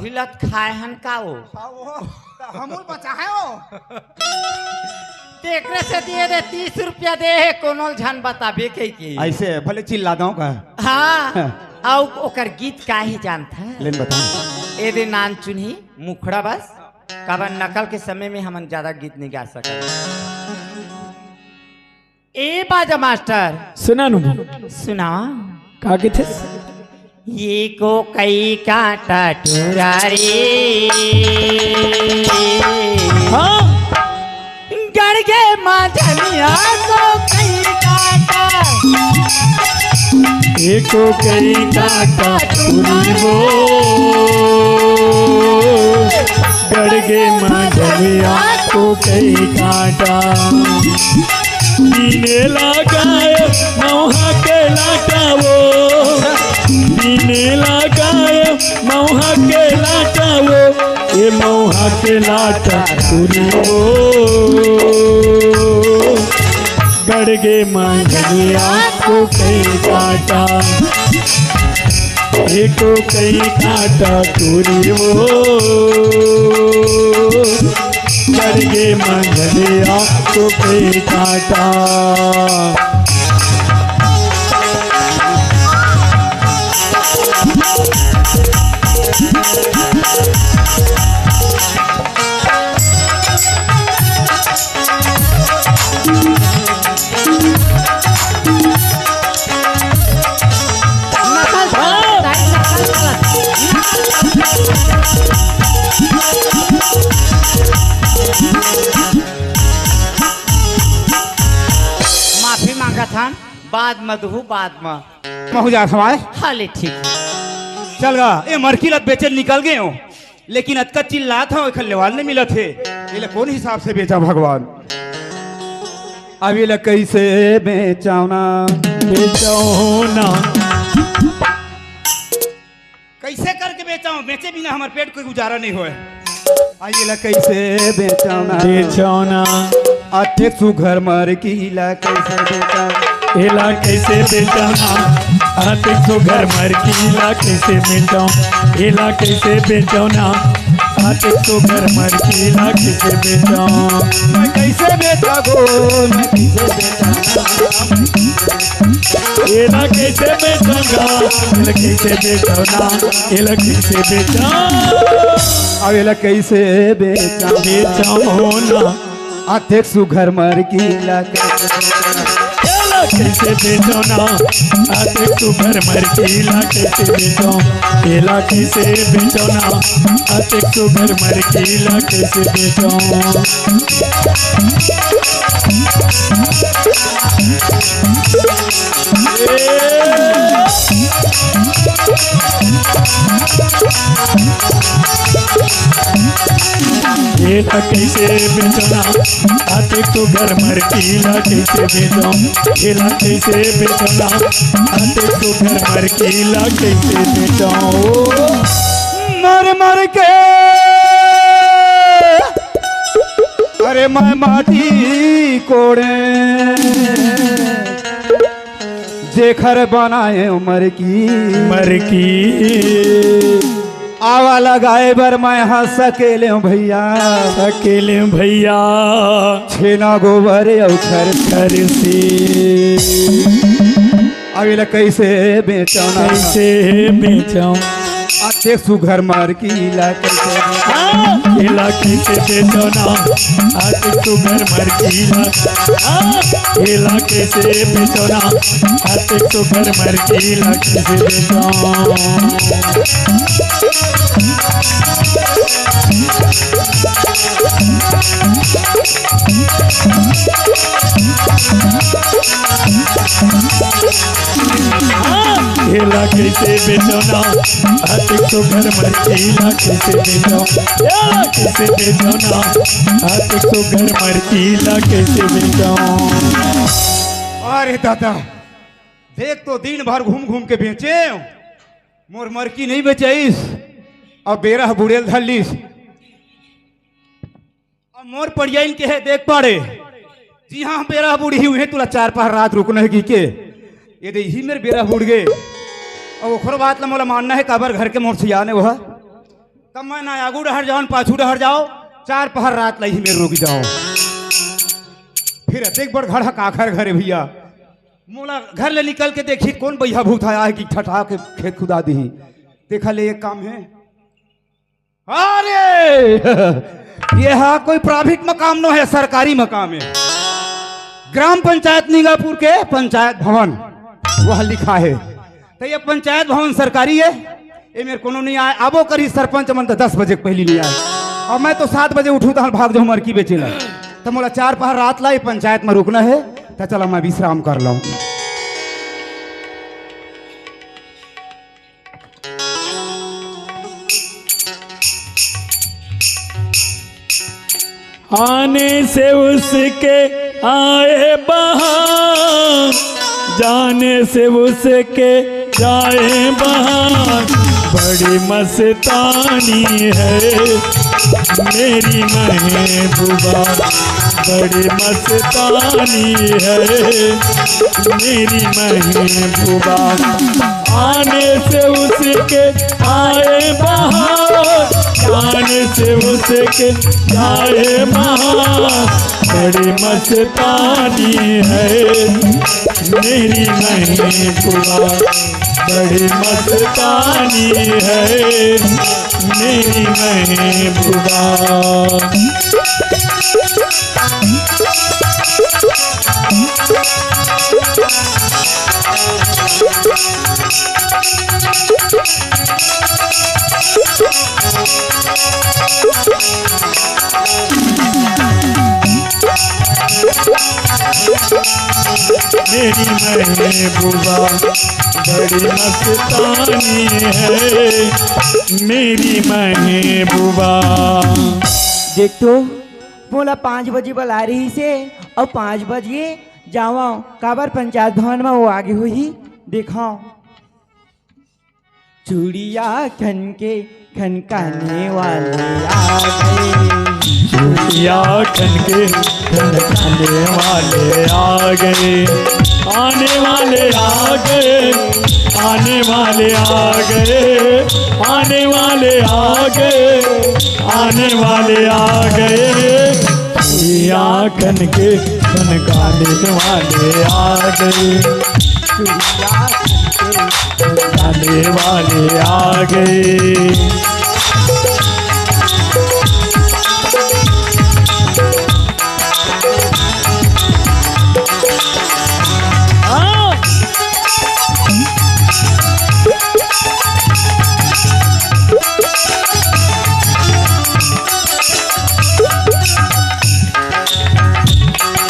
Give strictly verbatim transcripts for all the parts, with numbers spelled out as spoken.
मिलत खाए हन का वो? हाँ, वो त हमू ल बचाए वो। तेकरे से दिए दे, तीस रुपया दे हे, कोनो ल झन बताबे कहिके। अइसे भले चिल्ला दंव का? हाँ। हाँ। अउ ओकर गीत का हे जानथस? ले न बता। ए दे नान चुनही मुखड़ा बस, काबर नकल के समय में हमन ज्यादा गीत नइ गा सकन। ए बाजा मास्टर। सुना नु। सुना। का कहिथे? एको कई कांटा टूरा रे। हाँ। गड़ गे मांझनिया को कई कांटा। एको कई कांटा टूरी वो। गड़ गे मांझनिया को कई कांटा। पीने लगाए मौहा के लाटा वो, पीने लगाए मौहा के लाटा वो, ए मौहा के लाटा टूरी वो। गड़ गे मांझनिया को कई कांटा, एको कई कांटा टूरी वो। गड़ गे मांझनिया को कई कांटा। माफी मांगत हन, बाद म दुहू, बाद म। महू जात हवय। हाले ठीक। चल गा, ए मरकी ल बेचे निकल गे हों, लेकिन अतका चिल्लात हवं, एखर लेवाल नइ मिलत हे। एला कोन हिसाब से बेचा भगवान? अब एला कइसे बेचव ना? बेचव ना। कइसे करके बेचव? बेचे बिना हमर पेट के गुजारा नइ होय। आ एला कइसे बेचव ना? बेचव ना। अतेक सुघर मरकी ला कइसे बेचव? एला कइसे बेचव ना? अतेक सुघर मरकी ला कइसे बेचव? एला कइसे बेचव ना? अतेक सुघर मरकी ला कइसे बेचव? मैं कइसे बेचव गो? मैं कइसे बेचव ना? एला कइसे बेचव गा? एला कइसे बेचव ना? एला कइसे बेचव? अब एला कइसे बेचव? बेचव ना। अतेक सुघर मरकी ला कइसे बेचव? एला कइसे बेचव ना? अतेक सुघर मरकी ला कइसे बेचव? एला कइसे बेचव ना? अतेक सुघर मरकी ला कइसे बेचव? एला कइसे बेचव ना? अतेक सुघर मरकी ला कइसे बेचव? एला कइसे बेचव ना? अतेक सुघर मरकी ला कइसे बेचव? मर मर के, अरे मैं माटी कोड़े, जेखर बनाए मरकी। मरकी। आवा लगाए बर मैं हा सकेले हूँ भैया। सकेले हूँ भैया। छेना गोबर अउ खरसी। अब एला कइसे बेचव ना? कइसे बेचव? अतेक सुघर मरकी ला कइसे बेचव? हाँ, एला कइसे बेचव ना? अतेक सुघर मरकी ला। हाँ, एला कइसे बेचव ना? अतेक सुघर मरकी ला कइसे बेचव? हाँ, एला कइसे बेचव ना? अतेक सुघर मरकी ला कइसे बेचव? एला कइसे बेचव ना? अतेक सुघर मरकी ला कइसे बेचव? अरे दादा, देख तो दिन भर घूम घूम के बेचेंव, मोर मरकी नइ बेचाइस, अब बेरा ह बुड़े ल धर लिस। अब मोर पड़ियाइन के हे देख पाड़े, जिहाँ बेरा बुड़ही उहें तुला चार पहर रात रुकना हे कहिके। ए दे इही मेर बेरा बुड़ गे। अब ओखर बात ला मोला मानना हे, काबर घर के मोर सियान हे ओह। तब मैं ना आगू डहर जाओ, पाछू डहर जाओ, चार पहर रात ला इही मेर रुक जाओ। फिर अतेक बड़ घर ह काखर घर हे भइया? मोला घर ले निकल के देखी, कोन बइहा भूत आय हे कि ठठा के खेत खुदा दिही। तेखर ले एक काम हे। अरे, ये हा कोई प्राइवेट मकाम नो हे, सरकारी मकाम हे। ग्राम पंचायत निंगापुर के पंचायत भवन वह लिखा हे। त ये पंचायत भवन सरकारी हे, एमेर कोनो नइ आय। आबो करही सरपंच मन त दस बजे के पहिली नइ आय। अउ मैं तो सात बजे उठहूं तहां भाग जाहूं मरकी बेचे ला। त मोला चार पहर रात ला ये पंचायत म रुकना हे। त चला मैं विश्राम कर लंव। आने से उसके आए बहार, जाने से उसके जाए बहार। बड़ी मस्तानी है मेरी महबूबा, बड़ी मस्तानी है मेरी महबूबा। आने से उसके आए बहार, जाने से उसके जाए बहार। बड़ी मस्तानी है मेरी महबूबा, बड़ी मस्तानी है मेरी महबूबा। मेरी महबूबा बड़ी मस्तानी है, मेरी महबूबा। देख तो, मोला पाँच बजे बला रहिस हे, अउ पाँच बजे जावंव, काबर पंचायत भवन म वो आगे होही, देखंव। चूड़िया खनके खनकाने वाले आ गए। चूड़िया खनके खनकाने वाले आ गए। आने वाले आ गए, आने वाले आ गए, आने वाले आ गए, आने वाले आ गए। चूड़िया खनके खनकाने वाले आ गए। चूड़िया खनके खनकाने वाले आ गए।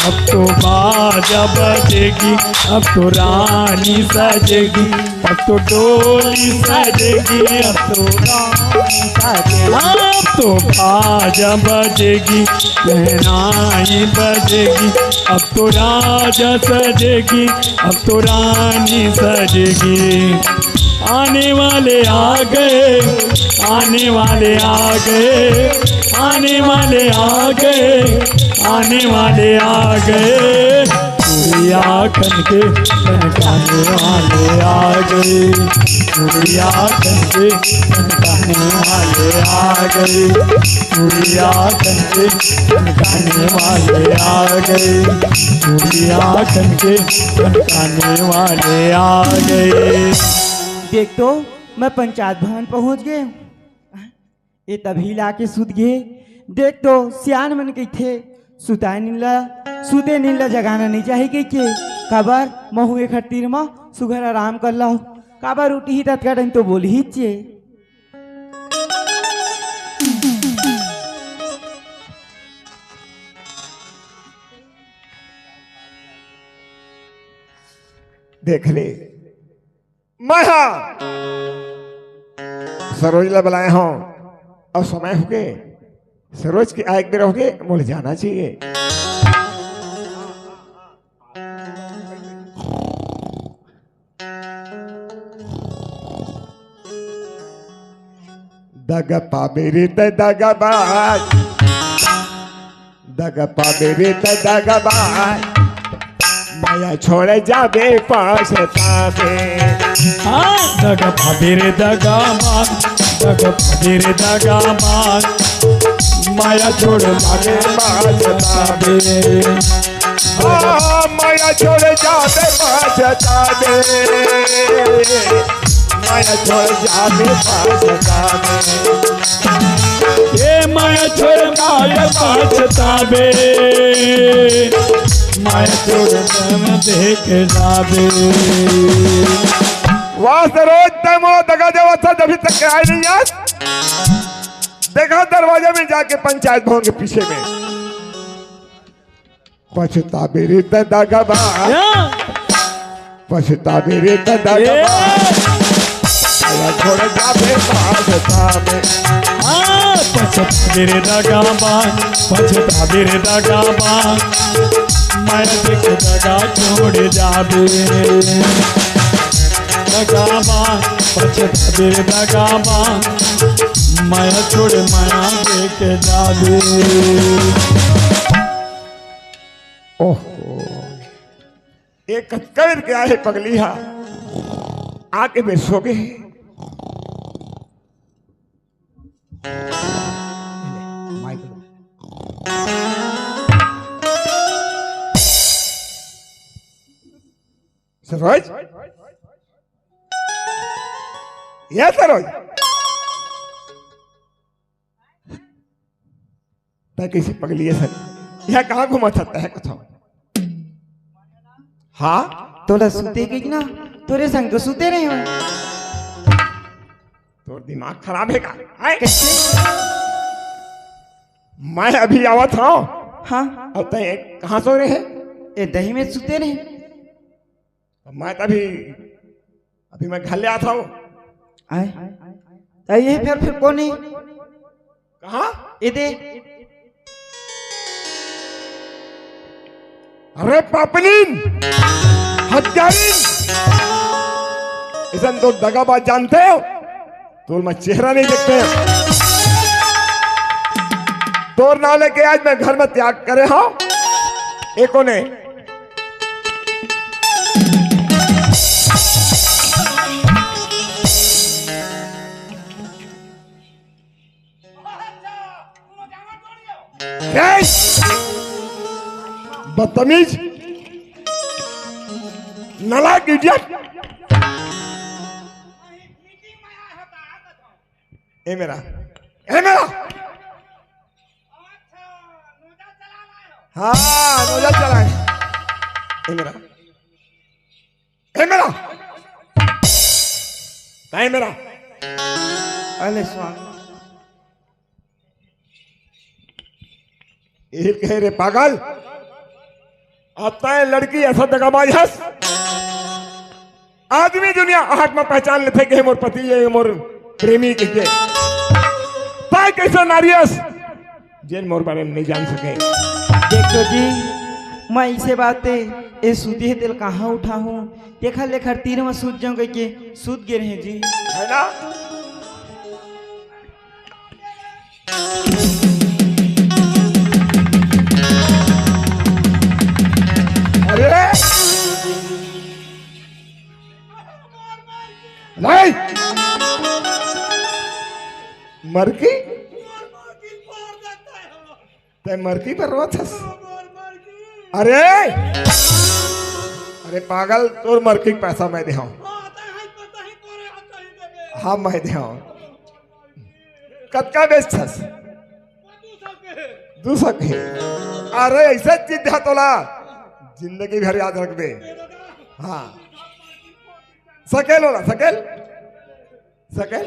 अब तो बाजा बजेगी, अब तो रानी सजेगी, अब तो डोली सजेगी, अब तो रानी सजेगी। अब तो बाजा बजेगी, शहनाई बजेगी, अब तो राजा सजेगी, अब तो रानी सजेगी। आने वाले आ गए, आने वाले आ गए, आने वाले आ गए, आने वाले आ गए। चूड़िया खनके खनकाने वाले आ गए, चूड़िया खनके खनकाने वाले आ गए, चूड़िया खनके खनकाने वाले आ गए, चूड़िया खनके खनकाने वाले आ गए। देख तो, मैं पंचायत भवन पहुंच गए। ए तभी लाके सुत गे। देख तो, सियान मन कहिथे, सुताए नींद ला, सुते नींद ला जगाना नहीं चाही कहिके। काबर, महूं एखर तीर म सुघर आराम कर लंव। काबर, उठही ततका टाइम तो बोलहीच ए। देख ले, मैं हा सरोज ला बलाए हंव, अउ समय होगे, सरोज के आए के बेरा होगे, मोला जाना चाहिए। दगा पाबे रे त दगा बाज, दगा पाबे रे त दगा बाज, मया छोड़े जाबे पछताबे। हाँ, दगा पाबे रे दगा बाज, दगा बाज रे दगा बाज, माया छोड़ जाबे पछताबे। हाँ, माया छोड़ जाबे पछताबे। माया छोड़ जाबे पछताबे। ए माया छोड़ जाबे पछताबे। माया छोड़ जाबे देख जाबे। वाह सरोज, तैं मोला दगा देवत हस, अभी तक आय नहीं आज। देखा दरवाजा में जाके पंचायत भवन के पीछे में। पछताबे रे त दगा बाज। या। पछताबे रे त दगा बाज। ए। माया छोड़ जाबे पछताबे। हाँ, पछताबे रे दगा बाज, पछताबे रे दगा बाज। माया देख दगा छोड़ जाबे। दगा बाज, पछताबे रे दगा बाज। माया छोड़ माया देख जाबे। ओहो, ये कतका बेर के आए पगली हा, आके बे सो गे। सरोज, ये सरोज, तैं कइसे पगली हस? यहाँ कहाँ घूमत हस तैं कथों? हाँ? तोला सुते कहिके ना, तोरे संग तो सुते रहे हो। तोर दिमाग खराब हे का? आय? कइसे? मैं अभी आवत हँव। हाँ। अउ तैं कहाँ सो रहे? ए दही में सुते रहे। मैं त अभी, अभी मैं घर ले आत हँव। आय? त ये फेर, फेर कोन हे? कहाँ? ए दे। अरे पापनिन, हत्यारिन, अइसन तो दगाबाज जानथों, तोर मैं चेहरा नहीं देखथों। तोर नाव लेके आज मैं घर में त्याग करे हँव। ए कोन हे? ए! बदतमीज, नालायक, idiot। ए मेरा, ए मेरा। हाँ, नोजल चलाए। ए मेरा, ए मेरा, का ए मेरा? अरे स्वामी। ए कहे रे पागल, अब तैं लड़की अइसन दगाबाज हस। आदमी दुनिया आहट म पहचान लेथे के मोर पति हे, मोर प्रेमी कहिके। तैं कइसन नारी अस, जेन मोर बारे में नहीं जान सके। देखो जी, मैं अइसे बात ए सुती हे तेला कहाँ उठाहूँ, तेखर ले खर तीर म सुत जाहूँ कहिके सुत गे रहें जी। हे ना? अरे! नहीं! मरकी? तैं मरकी बर रोवत हस? अरे! अरे पागल, तोर मरकी के पैसा मैं देहूँ। हाँ, मैं देहूँ। कतका बेचथस? दू सौ के। अरे, अइसे चीज देहूँ तोला, जिंदगी भर याद रखबे। हाँ, सकेल ओला, सकेल, सकेल।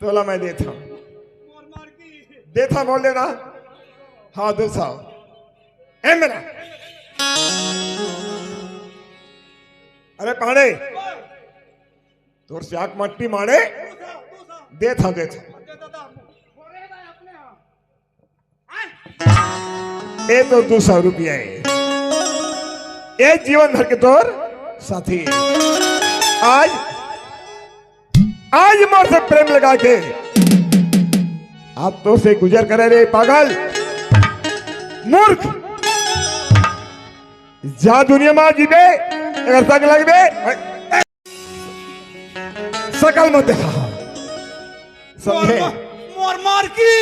तोला मैं देथंव, देथंव, बोल देना। हाँ, दू सौ। ए मेरा, अरे पाड़े, तोर सियाक मट्टी माड़े, देथंव, देथंव। ए तो दू सौ रुपया हे, ए जीवन भर के तोर साथी। आज, आज मोर से प्रेम लगा के आज तोर से गुजर करे रे पागल, मूर्ख। जा दुनिया मा जीबे, अगर संग लगबे, सकल मत देखा। समझे? मोर, मोर मार की।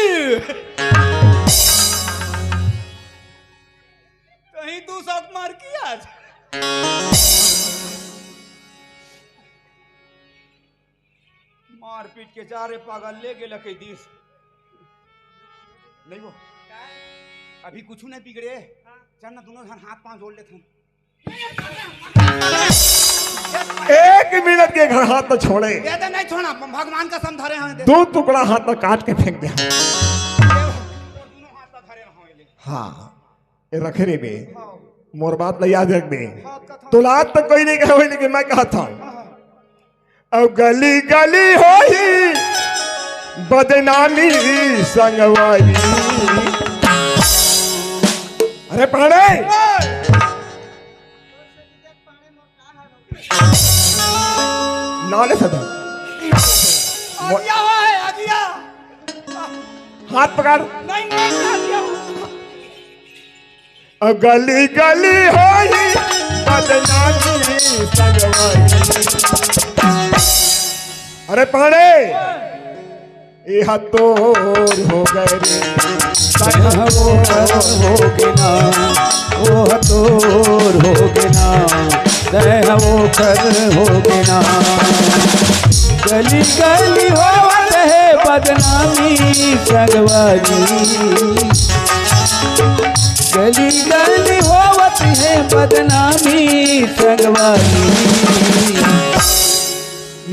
कहीं तू सब मार की आज। मारपीट के जा रे पागल, ले गेला कई दिस। नहीं वो, अभी कुछ नहीं बिगड़े। हाँ। चल ना, दोनों झन हाथ पांव जोड़ लेथन। एक मिनट के घर हाथ तो छोड़े। ये तो नहीं छोड़ा, भगवान का समझा रहे हैं। दो टुकड़ा हाथ में काट के फेंक दे। दोनों हाथ का धरे रहो ये। हाँ, ये रखे रे बे। हाँ। मोर बात ला याद रख बे। हाँ, कथा। तोला आज तक कोई नहीं कहा, लेकिन मैं कहा था। हाँ, हाँ। अब गली गली होही बदनामी संगवारी। अरे पाड़े, ना ले सदा। अगिया हुआ है, अगिया। हाथ पकड़। नहीं, नहीं, अगिया। गली गली होई बदनामी संगवारी। अरे पाड़े, ये हाथ तोर हो गए रे। तय वो कर हो गे ना, वो तोर हो गे ना, तय वो कर हो गे ना। गली गली होवत हे बदनामी संगवारी। गली गली होवत हे बदनामी संगवारी।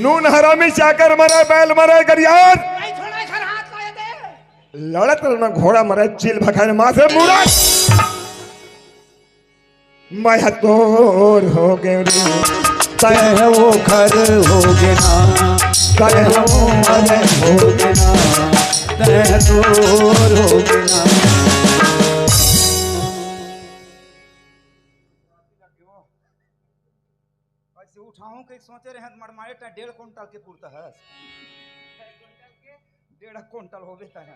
नून हरामी चाकर मरे, बैल मरे, गरियार। नहीं छोड़ा, इधर हाथ लाए थे। लड़त रहना घोड़ा मरे, चिल भखाने माँ से मुड़ा। मैं तोर हो गयो रे, तय वो घर हो गे ना, तय वो मरे हो गे ना, तय तोर हो गे ना। ऐसे उठाऊं के सोचे रहे, मरमारे टा डेढ़ कुंटल के पुरता है। डेढ़ कुंटल होबे तय।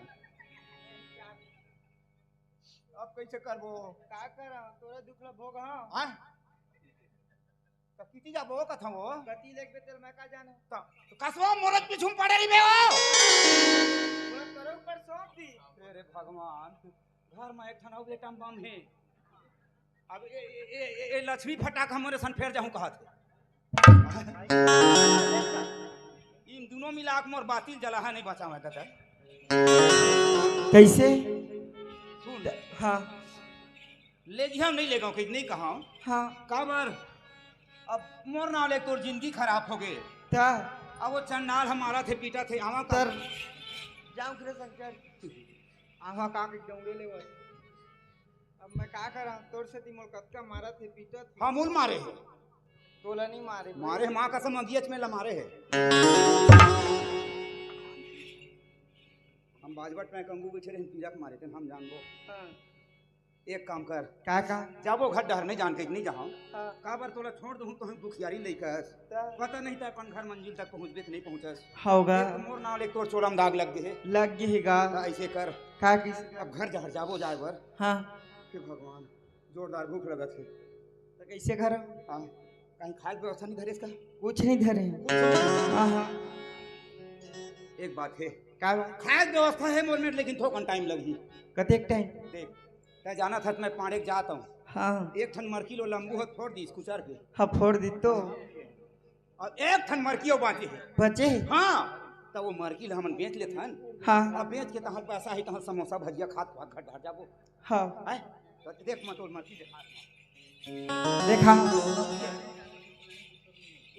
अब कैसे करबो? का करा, तोरा दुख ला भोग, हाँ। हाँ? त किती जाबो कथा वो? कती लेके तेल मैं का जाने? त, त कसवा मोरत पीछू में पड़े रही बे वो। पूरा तोरे ऊपर सौंप दी। अरे भगवान, घर में एक ठन अउ बेटा बम है। अब ए, ए, ए, ए, ए लक्ष्मी फटाक हमरे सन फेर जाहूं कहत हे। इन दोनों मिला के मोर बातिल जलाहा नहीं बचावे दादा। कैसे? सुन। हाँ। ले जिहा नहीं लेगा, कहीं नहीं कहा। हाँ। काबर? अब मोर नाव ले तोर जिंदगी खराब हो गए। ता? अब वो चंडाल हमारा थे पीटा थे, आवा कर। तर। जाओ फिर शंकर। आवा का के डोंगे ले वो। अब मैं का करा? तोर सेती मोर कतका मारत हे, पीटत हे। हाँ, मोल मारे हे। तोला नहीं मारे। मारे हे, माँ कसम, अगियच में ला मारे हे। हम बाजवट में कंगू बिछे रहे, पीरा के मारे थे, हम जानबो। हाँ। एक काम कर। का, का? जाबो घर डहर नहीं जान के, नहीं जाहूँ। हाँ। काबर तोला छोड़ दूँ, तो हम दुखियारी लइकस। ता? पता नहीं था अपन घर मंजिल तक पहुँचबे कि नहीं पहुँचस। होगा। एक मोर नाव ले तोर चोला में दाग लग गए हे। लग गए हे गा। ता ऐसे कर। का किस? अब घर डहर जाबो जाए बर। हाँ। हे भगवान, जोरदार भूख लगत हे। तो कैसे घर? हाँ, कहीं खाए के व्यवस्था नहीं धरे इसका? कुछ नहीं धरे। कुछ नहीं। हाँ, हाँ। एक बात हे। का बात? खाए के व्यवस्था हे मोर मेर, लेकिन थोकन टाइम लगही। कतेक टाइम? देख, तैं जानत हस, मैं पाड़े के जात हूँ। हाँ। एक ठन मरकी लो लंबू हो, फोड़ दीस कुचर के। हाँ, फोड़ दी तो। अउ एक ठन मरकी अउ बाँचे हे। बचे? हाँ, त वो मरकी ल हमन बेच लेथन। हाँ। अब बेच के तहाँ पैसा ही, तहाँ समोसा भजिया खात खात घर डहर जाबो। हाँ। हैं? त देख, मैं तोर मरकी देखा। देखा।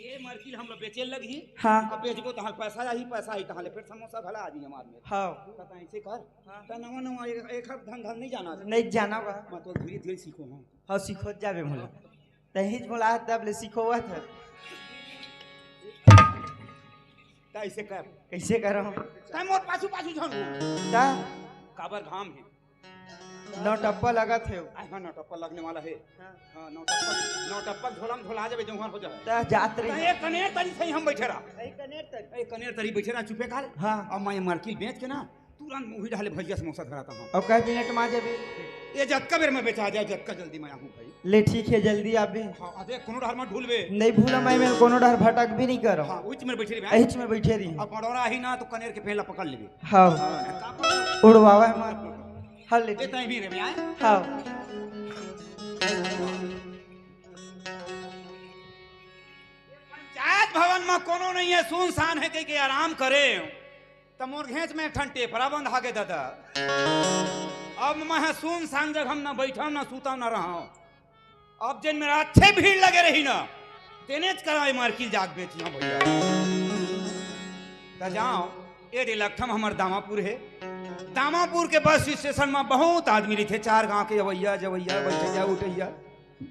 ये मरकी ल हमला बेचे लगही। हाँ। अब बेचबो तहाँ पैसा आही, पैसा आही तहाँ ले फिर समोसा घला आही हमार में। हाँ। त तैं ऐसे कर। हाँ। त नवा नवा एक, एक हर धंधा नहीं जाना। नहीं जाना बा। मैं तो धीरे धीरे सीखो हूँ। हाँ, सीखत जाबे मोला। तहीं च मोला तब ले सिखोवत हे। त ऐसे कर। कैसे करहूँ? तैं मोर पाछू पाछू झन। का? काबर घाम हे? नौ टप्पा लगत हे। आय हाँ, नौ टप्पा लगने वाला हे। हाँ। हाँ, नौ टप्पा, नौ टप्पा झोला में झोला जाबे, जौहर हो जाए। त जात रही। त एक कनेर तरी सही हम बैठे रहा। एक कनेर तरी। एक कनेर तरी बैठे रहा, चुपे कर। हाँ। अब मैं मरकी ल बेच के ना, तुरंत मुही डाले भजिया समोसा धराता हूँ। अब कै मिनट में आ जाबे? ये जतका बेर में बेचा जाए, जतका जल्दी मैं आहूँ भाई। ले ठीक हे, जल्दी आबे। हाँ, अरे कोनो डहर मत भूलबे। नहीं भूला मैं, मैं कोनो डहर भटक भी नहीं करो। हाँ, उच में बैठे रही। एहिच में बैठे रही। अब मड़ोरा ही ना तो कनेर के पेड़ ला पकड़ लेबे। हाँ। हाँ, का पकड़? उड़वावा है मार। हाँ, ले ए, ठीक। तैं भी रे, आए? हाँ। पंचायत भवन में कोनो नहीं है, सुनसान है, कह के आराम करे। त मोर घेंच में एक ठन टेपरा बंधा गे दादा। अब मैं ह सुनसान जगह में न बैठव, न सूतव, न रहव। अब जेन मेरा अच्छे भीड़ लगे रही न, तेनेच करा ए मरकिल जाके बेचिया भैया। त जाओ, ए डे लखम हमर दामापुर हे। दामापुर के बस स्टेशन में बहुत आदमी रहिथे, चार गांव के अवैया, जवैया, बैठैया, उठैया।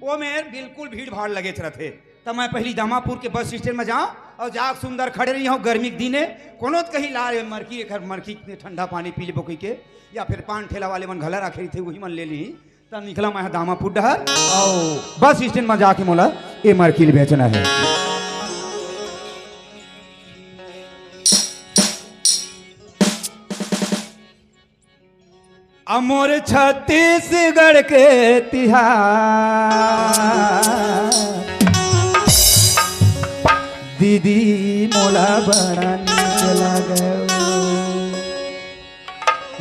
ओ मेर बिल्कुल भीड़ भाड़ लगेच रथे। त मैं पहिली दामापुर के बस स्टैंड म जांव अउ जाके सुंदर खड़े रहिहंव। गर्मी के दिन ए, कोनो त कही ला रे मरकी, एकर मरकी में ठंडा पानी पी लेबो कहिके, या फिर पान ठेला वाले मन घला राखे रहिथे, उही मन ले लिही। त निकला मैं ह दामापुर डहर अउ बस स्टैंड म जाके मोला ए मरकी ल बेचना हे। अ मोर छत्तीसगढ़ के तिहार, दीदी मोला बड़ा नीक लागे।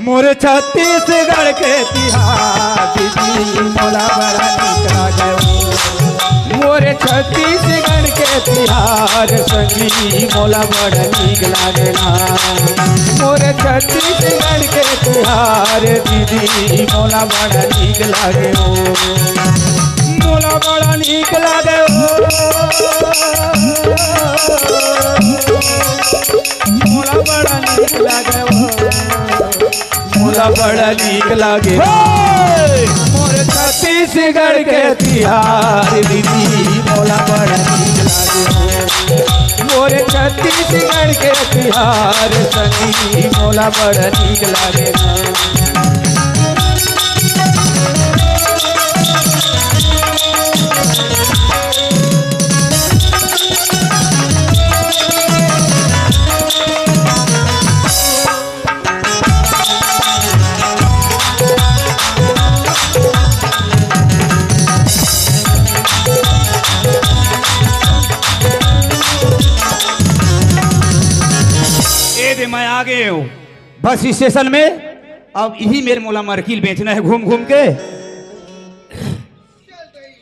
मोर छत्तीसगढ़ के तिहार, दीदी मोला बड़ा नीक लागे। मोर छत्तीसगढ़ के तिहार, संगी मोला बड़ नीक लागेला। मोर छत्तीसगढ़ के तिहार, दीदी मोला बड़ नीक लागे ओ। मोला बड़ नीक लागे ओ। मोला बड़ नीक लागे ओ। मोला बड़ा नीक लागे। हे! मोर छत्तीसगढ़ के तिहार दीदी, मोला बड़ा नीक लागे। मोर छत्तीसगढ़ के तिहार संगी, मोला बड़ा नीक लागे। ए दे, मैं आ गए हूँ बस स्टेशन में। अब इही मेर मोला मरकिल बेचना है घूम घूम के। चल रही।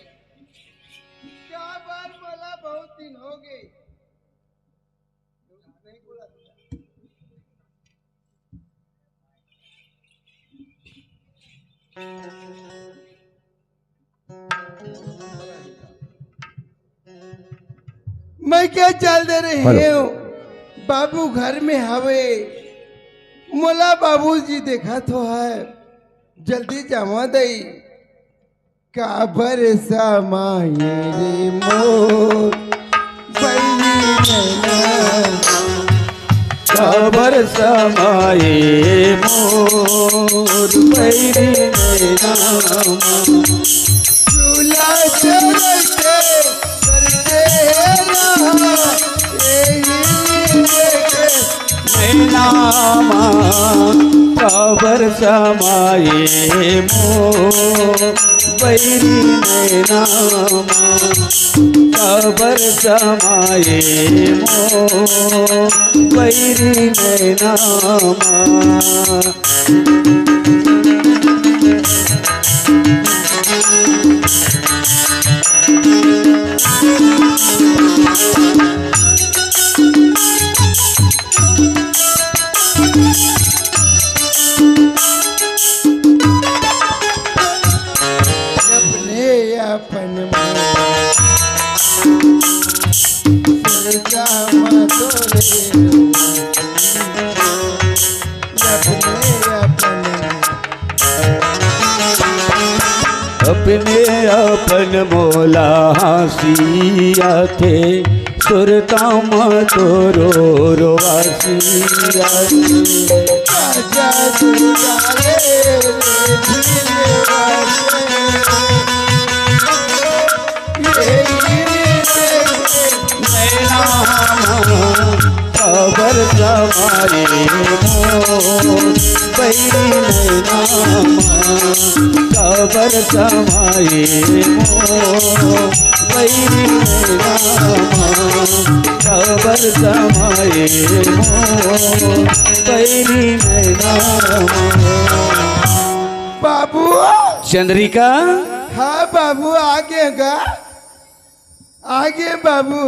क्या बार बोला, बहुत दिन हो गए। मैं क्या चल दे रहे हेलो। हूँ, बाबू घर में हवे, मोला बाबूजी देखा तो है, जल्दी जावा दई। काबर समाए रे मोर बैरी नैना, काबर समाए मोर बैरी नैना। झूला चढ़ के करते रहा, यही देखे नैना मा, काबर समाए मोर बैरी नैना मा, काबर समाए मोर बैरी नैना मा। अपने अपन दुर्गा माँ तोरे, अपने अपन अपने अपन मोला हाँसी आथे, सुरता म तो रो रो वासी आथे। आजा दुर्गा रे, रे झूले वाले। नैना काबर समाए मोर बैरी नैना मा, कबर समाए मोर बैरी नैना मा, कबर समाए मोर बैरी नैना मा। बाबू। चंद्रिका। हाँ बाबू, आगे गा, आगे बाबू,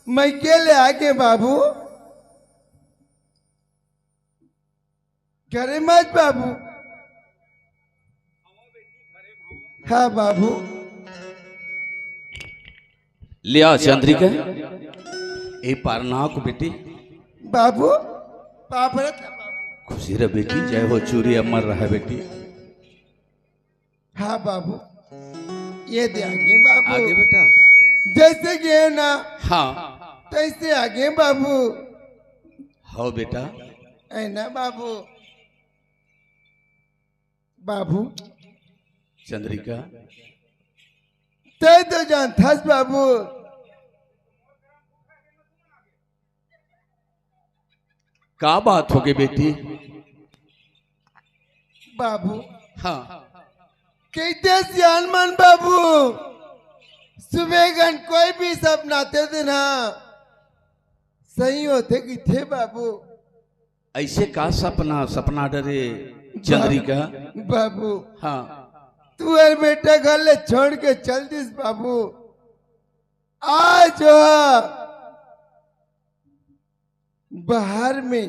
मैं के ले आगे बाबू। घरे मत बाबू। हाँ बाबू। लिया चंद्रिका, ए पारनाक बेटी। बाबू, पापरत। खुशी रह बेटी, जय हो चूरी अमर रह बेटी। हाँ बाबू, ये दे आगे बाबू। आगे बेटा। जैसे गए ना, हाँ। तैसे आगे बाबू। हो बेटा। है ना बाबू? बाबू। चंद्रिका। तै तो जानथस बाबू। का बात होगे बेटी? बाबू। हाँ। कहिथे सियान मन बाबू, सुबह गन कोई भी सपनाथे ते ना सही होथे कहिथे बाबू। ऐसे का सपना, सपना डरे चंद्रिका? बाबू। हाँ। तू हर बेटा घर ले छोड़ के चल दिस बाबू। आज बाहर में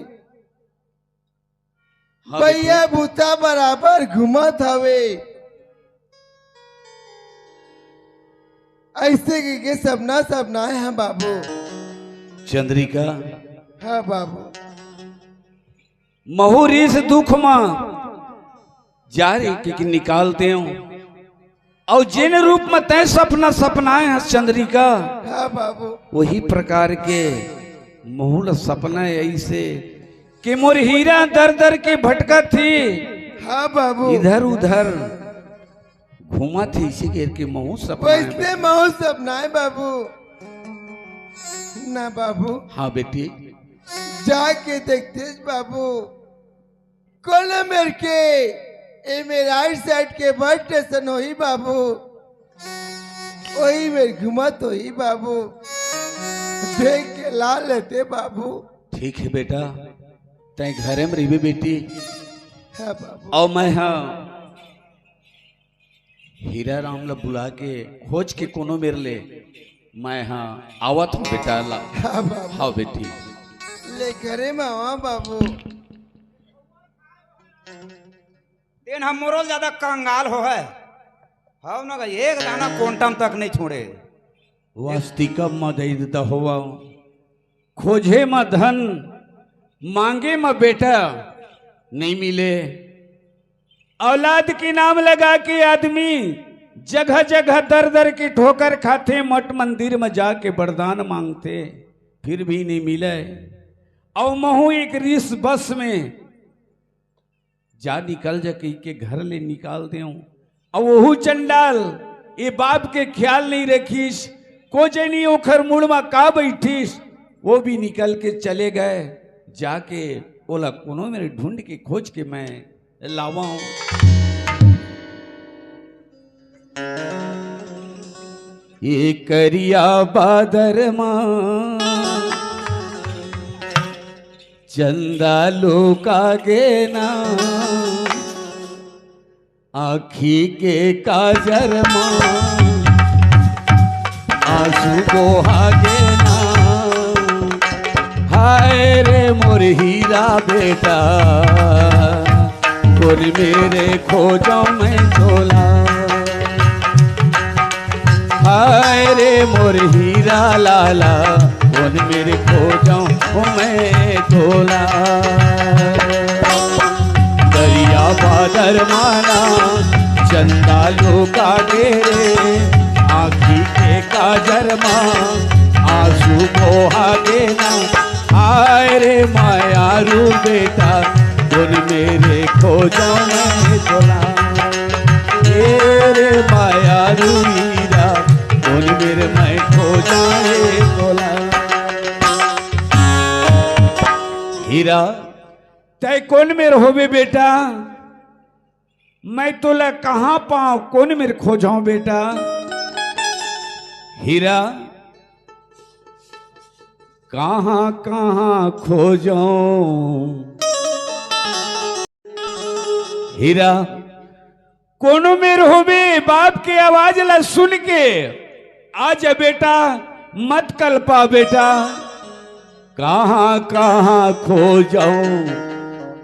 हाँ, भैया बेटी। बूता बराबर घूमत हवे। ऐसे के, के सपना, सपना है बाबू। चंद्रिका। हाँ बाबू। महू रिस दुख मा जा रे के, के निकाल देव। अउ जेन रूप म तैं सपना सपनाए हस चंद्रिका, हाँ बाबू। वही प्रकार के महू ल सपना ऐसे के मोर हीरा दर दर के भटकत ही। हाँ बाबू। इधर उधर घूमत ही, इसे करके महू सपनाए वैसे महू सपनाए बाबू। ना बाबू। हाँ बेटी। जाके देखतेस बाबू। कोन मेर के, ए मेर राइट साइड के बस स्टेशन होही बाबू, वही मेर घूमत होही बाबू, देख के ला लेते बाबू। ठीक है बेटा, तैं घरे में रहिबे बेटी। हाँ बाबू। अउ मैं हाँ हीरा राम ला बुला के खोज के कोनो मेर ले मैं हाँ आवत हूँ बेटा ला। हाँ बाबू। हाँ बेटी। ले घरे में आवा बाबू। तेन ह मोरो ले ज्यादा कंगाल हो है। हव ना, एक दाना कोंटम तक नहीं छोड़े। वास्तिकम म दई देता होवा। खोजे म धन, मांगे म बेटा नहीं मिले। औलाद के नाम लगा के आदमी जगह जगह दर दर के ठोकर खाथे, मठ मंदिर म जाके वरदान मांगथे, फिर भी नहीं मिले। अउ महू एक रिस बस में जा निकल जा कहि के घर ले निकाल देव। अउ ओहू चंडाल ए बाप के ख्याल नहीं रखिस, को जनी ओखर मुड़ म का बैठिस, वो भी निकल के चले गए। जाके ओला कोनो मेर ढूंढ के खोज के मैं लावा हूँ। ये करिया बादर मा चंदा लुका गे ना, आँखी के काजर मा आंसू बोहा गे ना। हाय रे मोर हीरा बेटा, कोन मेर खोजों मैं तोला। हाय रे मोर हीरा लाला, कोन मेर खोजों मैं तोला। दरिया बादर मा ना चंदा लुका गे रे, आँखी के काजर मा आंसू बोहा गे ना। हाय रे मायारू बेटा, कोन मेर खोजों मैं तोला। ए रे मायारू हीरा, कोन मेर मैं खोजों मैं तोला। हीरा, तैं कोन मेर होबे बेटा? मैं तोला कहाँ पाऊं, कोन मेर खोजों बेटा? हीरा, कहाँ कहाँ खोजों? हीरा, कोनो मेर होबे, बाप के आवाज ला सुन के आ जा बेटा, मत कलपा बेटा। कहाँ कहाँ खोजों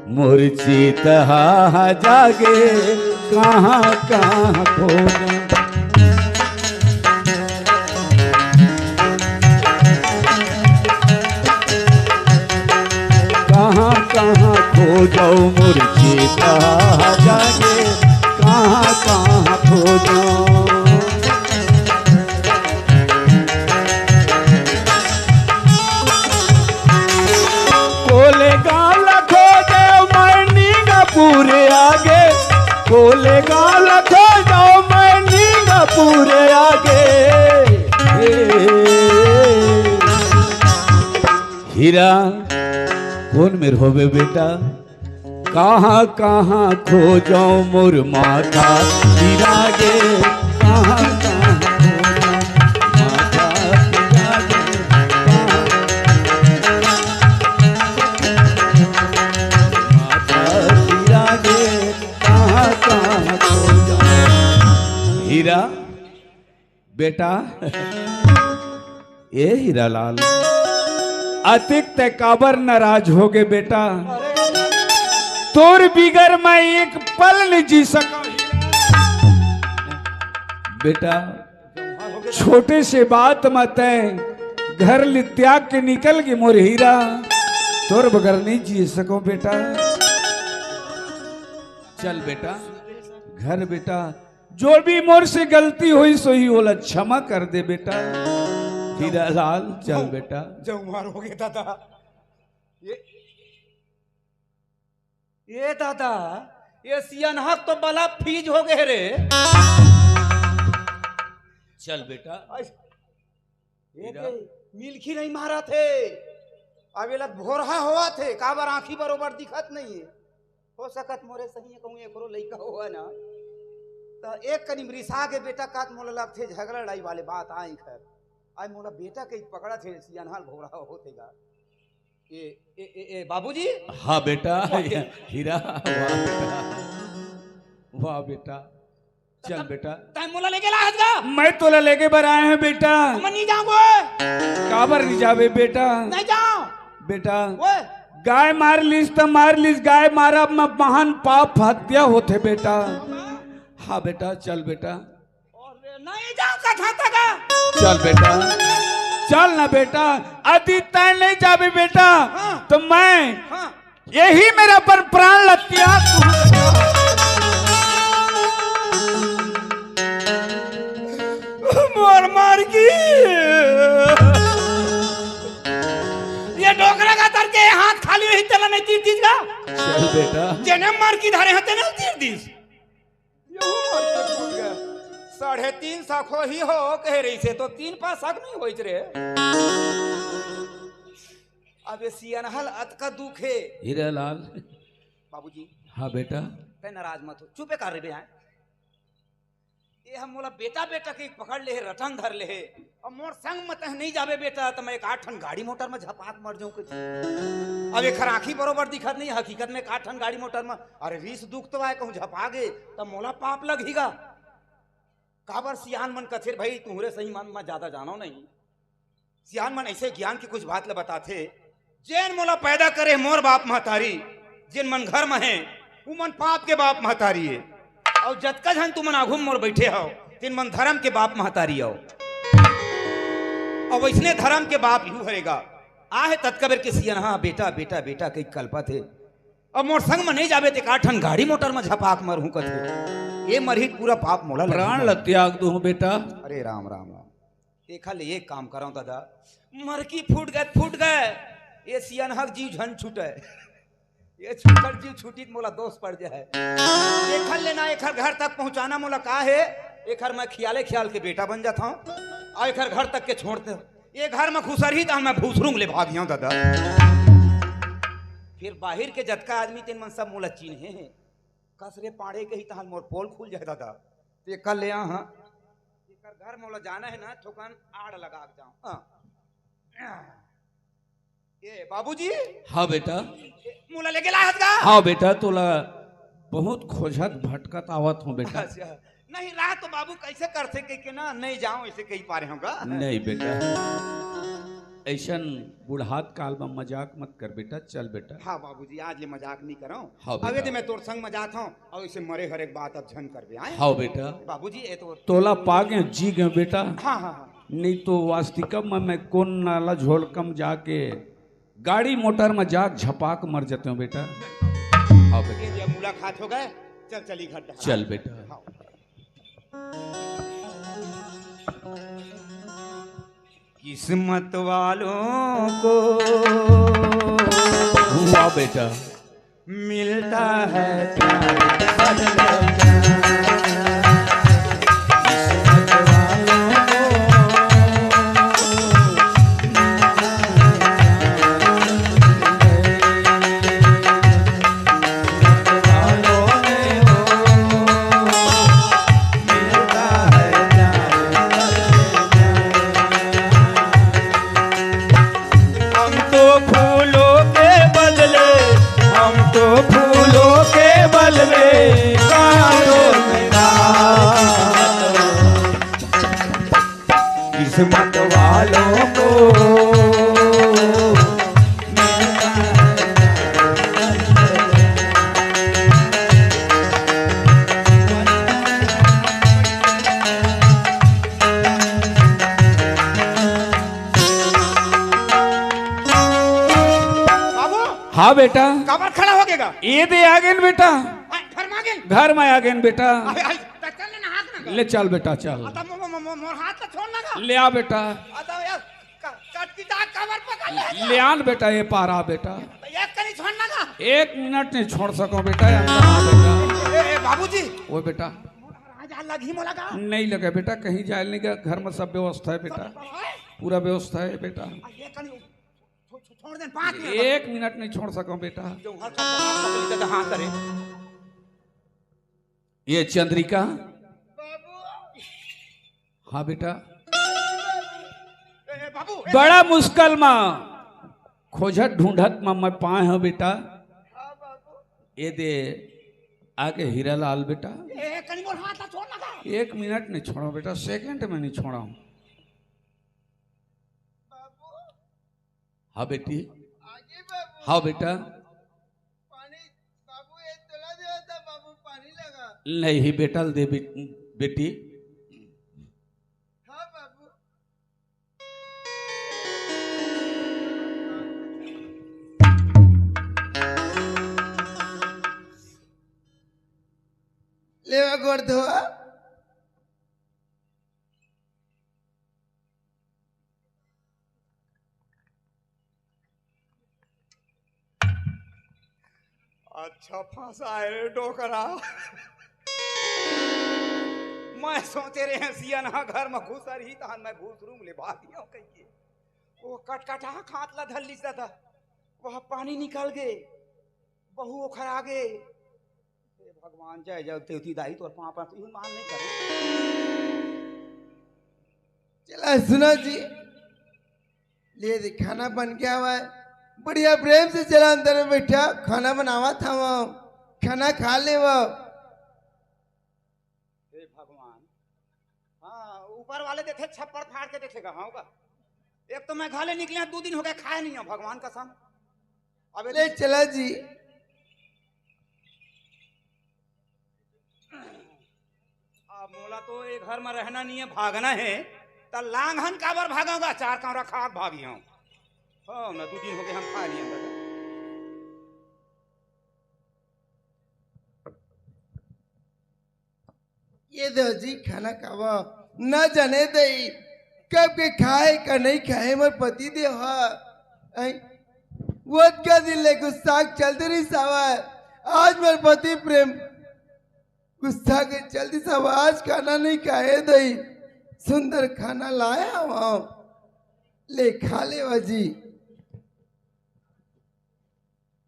मोर चित हा जागे, कहाँ कहाँ खोजों। कहाँ कहाँ खोजों मोर चित हा जागे, कहाँ कहाँ खोजों। कोले गाँव ला खोजे मैं निंगापुर आगे, कोले गाँव ला खोजे मैं निंगापुर आगे। हीरा, कोन मेर होबे बेटा? कहाँ कहाँ खोजों मोर माता हीरा गे, कहाँ कहाँ खोजों माता हीरा गे, कहाँ माता हीरा गे, कहाँ कहाँ खोजों। हीरा, बेटा, ए हीरालाल, अतिक तै काबर नाराज होगे बेटा? तोर बिगर मैं एक पल नहीं जी सका। बेटा, छोटे से बात म तै घर ले त्याग के निकल गे मोर हीरा, तोर बगैर नहीं जी सको बेटा। चल बेटा, घर बेटा, जो भी मोर से गलती होइस होही, ओला क्षमा कर दे बेटा। हीरालाल, चल बेटा। जौमार हो गया दादा। ये, ये दादा, ये सियनहा तो बला फीज हो गए रे। चल बेटा। ये हीरा। के मिलखी नहीं मारत हे। अब एला भोरहा होवत हे, काबर आँखी बरोबर दिखत नहीं हे। हो सकत मोरे सही कहूँ एकरो लइका होवय ना। त एक कनी रिसा के बेटा कात मोला लगथे झगड़ा लड़ाई वाले बात आए खर। आज मोला बेटा के पकड़त हे, सियनहा भोरहा होत हे गा। ए, ए, ए, ए, बाबूजी। हाँ बेटा, हीरा, वाह बेटा। वाह बेटा। चल बेटा। तैं मोला लेके लाहस गा? मैं तोला लेके बर आए हँव बेटा। मैं नहीं जाऊँगा। काबर नहीं जाबे बेटा? नहीं जाऊँ। बेटा, ओए। गाय मार लिस त मार लिस, गाय मारब म महान पाप हत्या होथे बेटा। हाँ बेटा, चल बेटा। अरे, नहीं जाऊँ कथा तक। चल बेटा, चल ना बेटा, यदि तैं नहीं जाबे बेटा, हाँ। तो मैं हाँ। यही मेरा पर प्राण ला त्याग। मोर मार की। ये डोकरा का तर के हाथ खाली रही, तेला नहीं तीर दीस गा। चल बेटा। जेने मार की धारे हाथ तेने तीर दीस। यहू मार के टूट गया। साढ़े तीन सख होही हो कहे रहिसे तो तीन पाँच सख नहीं होइच रे। अब ये सियनहा ल अतका दुख हे। हीरालाल। बाबूजी। हाँ बेटा। तैं नाराज मत हो, चुपे कर रे बे, आए। ये हम मोला बेटा बेटा के पकड़ ले हे, रटन धर ले हे। अब मोर संग म तैं नहीं जाबे बेटा, त मैं एक आठ ठन गाड़ी मोटर म झपाक मर जाऊं कुछ। अब एखर आँखी बरोबर दिखत नहीं, हकीकत में एक आठ ठन गाड़ी मोटर म, अरे रीस दुख तो आए, कहूँ झपा गे, त मोला पाप लगही गा। काबर सियान मन कथे भाई, तुहरे सही मन म ज्यादा जानो नहीं। सियान मन ऐसे ज्ञान के कुछ बात ल बताथे, जेन मोला पैदा करे मोर बाप महतारी, जेन मन घर म हे, उमन पाप के बाप महतारी हे। अउ जतका झन तुमन आघू म मोर बैठे हव, तेन मन धरम के बाप महतारी हव। अउ वइसने धरम के बाप यू हरे गा। आहे ततका बेर के सियनहा बेटा, बेटा, बेटा कहि कलपत हे। अब मोर संग म नइ जाबे त एकाठन गाड़ी मोटर म झपाक मरहूं कथे। ए मरही त पूरा पाप मोला लगही। प्राण ल त्याग दूं बेटा। अरे राम, राम, राम। एखर ले एक काम करव दादा, मरकी फूट गय त फूट गय, ए सियनहा के जीव झन छूटय। ए छूटय जीव छूटी त मोला दोष पड़ जाय। एखर ले ना एखर घर तक पहुंचाना मोला का हे, एखर मैं खियाले खियाल के बेटा बन जाथंव, अउ एखर घर तक के छोड़ दे। ए घर म खुसरही त मैं भूसरुंग ले भागियंव दादा। फेर बाहिर के जतका आदमी तेन मन सब मोला चिन्हे हे। कस रे पाड़े के ही तहन मोर पोल खुल जाए दादा। ते कर ले, हाँ। एकर घर मोला जाना है ना, थोकन आड़ लगा के जाऊं। हाँ। ए, बाबूजी। हाँ बेटा। ए, मोला लेके लाहत का? हाँ बेटा, तोला बहुत खोजत भटकत आवत हूँ बेटा। अच्छा। नहीं, रात तो बाबू कैसे करथे कह के ना, नहीं जाऊं, ऐसे कही पा रहे होगा। नहीं बेटा, ऐसन बुढ़ात काल में मजाक मत कर बेटा, चल बेटा। हाँ बाबूजी, आज ले मजाक नहीं करो। हाँ अब बेटा। यदि मैं तोर संग में जात हूँ और इसे मरे हर एक बात अब झन कर बे, आए? हाँ बेटा। बाबूजी, ये तो तोला पागे जी गए बेटा। हाँ, हाँ, हाँ। नहीं तो वास्तविक में मैं कोन नाला झोलकम जाके गाड़ी मोटर में जाग झपाक मर जाते हो बेटा। हाँ बेटा। ये जे मुलाकात हो गए, चल चली घर डहर। चल बेटा। हाँ। किस्मत वालों को हुआ बेटा। मिलता है प्यार। हम तो फूलों के बदले, हम तो फूलों के बदले कांटों में, किस्मत वालों को। बाबू। हाँ बेटा। काबर खड़ा हो गेगा? ये दे आ गेन बेटा। हाँ, घर में आ गेन। घर में आ गेन बेटा। अरे, अरे, त चल ना, हाथ ना कर। ले चल बेटा, चल। अतः मो-, मो-, मो-, मोर हाथ तो छोड़ ना का। ले आ बेटा। अतः यार, क-, कटकिटा काबर पकड़ ले? ले आन बेटा, ये पारा बेटा। तो एक कनी छोड़ ना का। एक मिनट नहीं छोड़ सको बेटा, ये अंदर आ बेटा। ए, ए, बाबूजी। ओ बेटा। राजा लगी मोला का? नहीं लगे बेटा, कहीं जाए नहीं गया, घर में सब व्यवस्था है बेटा। सब है? पूरा व्यवस्था है बेटा। आ, ये कनी छो-, छो-, छोड़ दे, पाँच मिनट। एक मिनट नहीं छोड़ सको बेटा। जो हर काम को हाथ पकड़ लेता था, हाँ करे। ये चंद्रिका। बाबू। हाँ बेटा। ए, ए, बाबू, ए, बड़ा मुश्किल में खोजत ढूंढत में मैं पाए हूँ बेटा। हाँ बाबू। ये दे आगे हीरा लाल बेटा। ए, कनी मोर हाथ ला छोड़ ना का। एक मिनट नहीं छोड़ो बेटा, सेकंड में नहीं छोड़ो। बाबू। हाँ बेटी। आगे बाबू। हाँ बेटा। पानी, बाबू, ये तोला देवा था, बाबू, पानी लगा। नहीं, बेटा, दे बे-, बेटी। हाँ, बाबू। लेवा गोड़ धोआ। अच्छा फंसा है रे डोकरा। मैं सोचे रहे हैं सियाना घर में घुसर ही तहन मैं घुसरूंग ले भागियों कहिए। वो कटकटा खात ला धर लीस था, वह पानी निकल गए, बहू ओखर आ गए। हे भगवान, जय जगतेवती दाई, तोर पाँव पर तू मान नहीं करे। चला सुनो जी, ले दे, खाना बन गया हुआ है, बढ़िया प्रेम से चला अंदर में बैठा, खाना बनावा था वो, खाना खा ले वो। हे भगवान, हाँ, ऊपर वाले देखे छप्पड़ फाड़ के देखेगा, हाँ का? एक तो मैं घर ले निकले, दो दिन हो गए खाए नहीं हूँ, भगवान कसम। अब ले चला जी। अब मोला तो ये घर में रहना नहीं है, भागना है। त लांघन काबर भागोगा? चार कांवरा खा के भागी हूँ। हो ना, दो दिन हो गए हम खा नहीं अंदर। ये दो जी खाना खावा, ना जाने दई कब के खाए का नहीं खाए मोर पति देव हा। ऐ, वो का दिन ले गुस्सा के चलते रही सावा। आज मोर पति प्रेम गुस्सा के चलते सावा, आज खाना नहीं खाए दई। सुंदर खाना लाया हूँ, ले खा लेवा जी।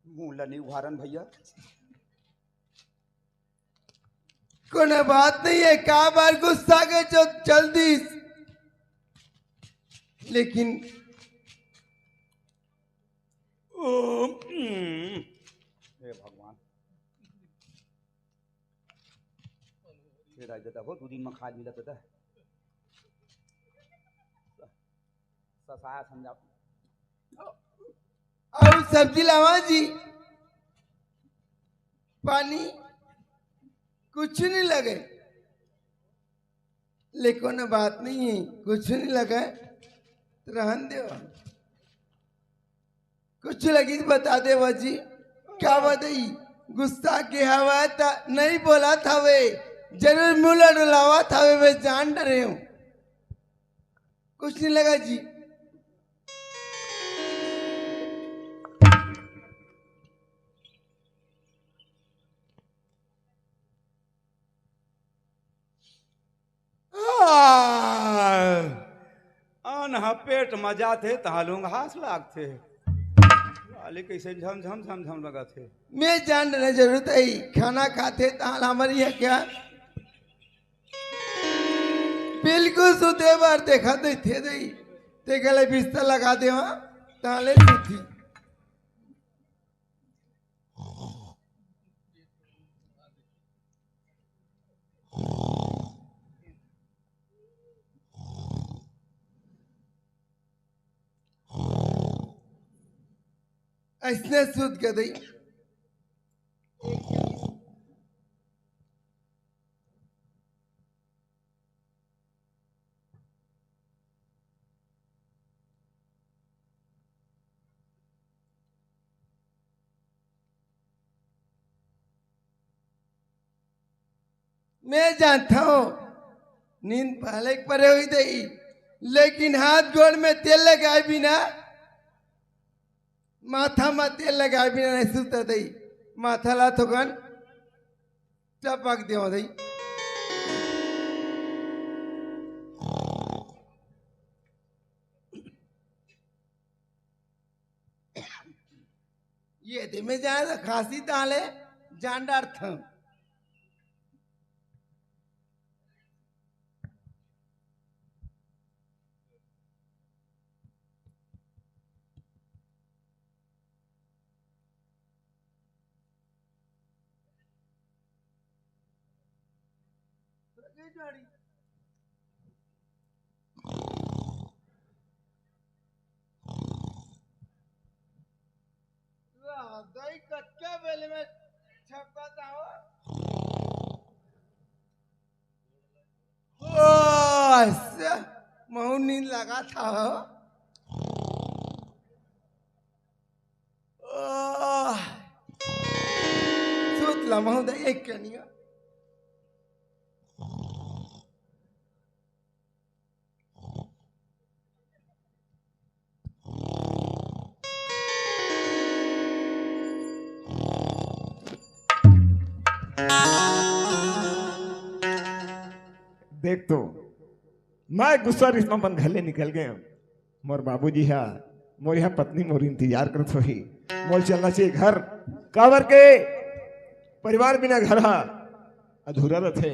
मुंह ला नहीं उघारन भैया। कोनो बात नहीं है, का बार गुस्सा के जो चल दीस। लेकिन ओम, हम्म। हे भगवान, हे राज दादा हो, दू दिन में खाए मिलत दादा। ससाया समझा। अउ सब्जी लावा जी, पानी कुछ नहीं लगे। ले कोनो बात नहीं है, कुछ नहीं लगे तो रहन देवा। कुछ लगी तो बता देवा जी। का बताई, गुस्सा के हवा त नहीं बोलत हवे, जरूर मुंह ल डोलावत हवे, मैं जान डरे हूँ। कुछ नहीं लगा जी। आह, अन्न ह पेट म जाथे, तहाँ लूंघास लागथे। वाली कइसे झम झम झम झम लगत हे। मैं जान डरे जरूरत है, खाना खाथे, तहाँ हमर इहाँ क्या बिल्कुल सुते बर देखत रहिथे दई, तेकर ले बिस्तर लगा देवा, तहाँ ले सुती। अइसने सुत गे दई। मैं जानथव, नींद पहले के परे होई दई, लेकिन हाथ गोड़ में तेल लगाए बिना, माथा में तेल लगाए बिना नहीं सुता दई। माथा ला थोकन टपक देवा दई। ये दे मैं जान खांसी ताले जान डारथव। दई कतका बेले में छपकात हव। ओ, अइसे महू नींद लगात हव। ओ, सुत ला महू दई एक कनिया। देख तो, मैं गुस्सा रिस म अपन घर ले निकल गे हंव। मोर बाबूजी हा, मोर यहाँ पत्नी मोर इंतजार करत होही। मोर चलना चाहिए घर, काबर के परिवार बिना घर हा अधूरा रथे।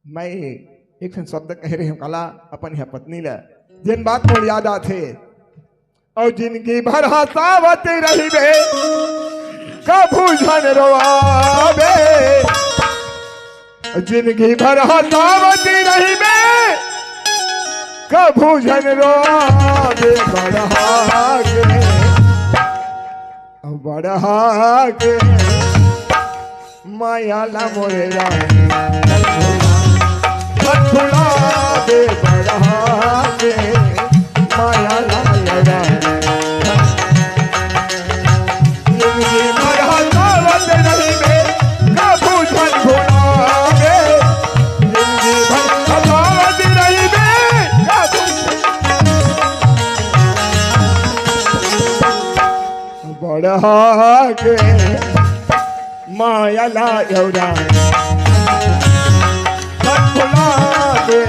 मैं एक ठन शब्द कहे रहे हंव काला अपन यहाँ पत्नी ला, जेन बात मोर याद आथे। अउ जिनगी भर हंसावत रहिबे, कभू झन रोआबे। जिनगी भर हंसावत रहिबे, कभू झन रोआबे। बढ़ा के, बढ़ा के, माया ला मोरे राम, छुड़ा दे बढ़ा के, माया ला मोरे राम। जिंदगी भर हंसावत रहिबे, कभू झन भुलाबे। जिंदगी भर हंसावत रहिबे, कभू बढ़ा के माया ला यौरा। छठुला के